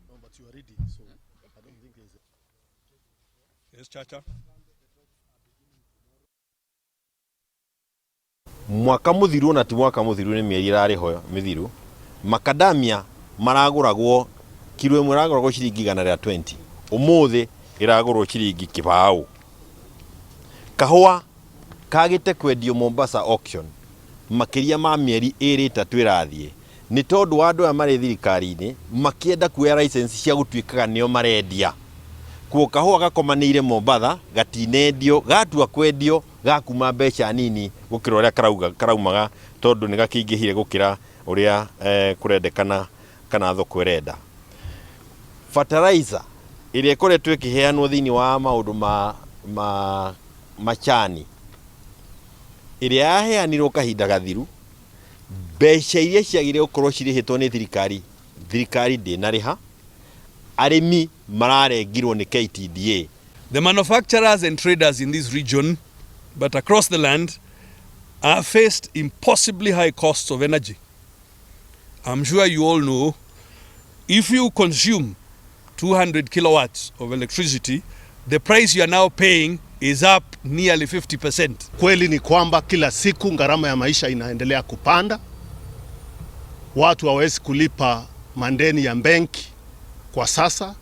No, but you are ready, so I don't think there's a... Yes, Chacha. Mwaka mũthiru ona ti mwaka mũthiru nĩ mĩeri ĩrarĩ ho mĩthiru, macadamia maragũragwo kiro ĩmwe ĩragũragwo ciringi 120, ũmũthĩ ĩragũrwo ciringi kĩbaũ. Kahũa kagĩte kwendio Mombasa auction makĩria ma mĩeri ĩrĩ ĩtatũ ĩrathiĩ nĩ tondũ wa andũ aya marĩ thirikari-inĩ makĩenda kuoya license cia gũtuĩkaga nĩo marendia. Kuo kahũa gakomanĩire Mombatha gatinendio, gatua kwendio gakuma mbeca nini gũkĩra ũrĩa karauga karaumaga tondũ nĩ gakĩingĩhire gũkĩra ũrĩa kũrendekana kana thoko ĩrenda. Fertilizer ĩrĩa ĩkoretwo ĩkĩheanwo thĩinĩ wa maũndũ ma, ma macani ĩrĩa yaheanirwo kahinda gathiru, mbeca iria ciagĩrĩire gũkorwo cirĩhĩtwo nĩ thirikari, thirikari ndĩnarĩha, arĩmi mararengirwo nĩ KTDA. The manufacturers and traders in this region, but across the land, are faced impossibly high costs of energy. I'm sure you all know, if you consume 200 kilowatts of electricity, the price you are now paying is up nearly 50%. Kweli ni kwamba kila siku gharama ya maisha inaendelea kupanda. Watu hawawezi kulipa madeni ya benki kwa sasa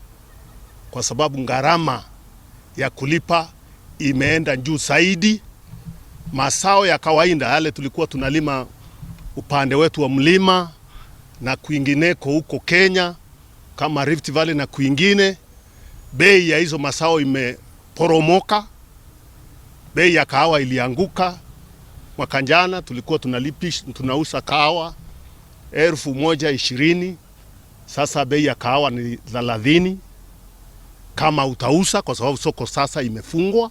kwa sababu gharama ya kulipa imeenda juu zaidi. Mazao ya kawaida yale tulikuwa tunalima upande wetu wa mlima na kwingineko huko Kenya kama Rift Valley na kwingine, bei ya hizo mazao imeporomoka. Bei ya kahawa ilianguka mwaka jana, tulikuwa tunauza kahawa 1,020, sasa bei ya kahawa ni 30 kama utauza, kwa sababu soko sasa imefungwa.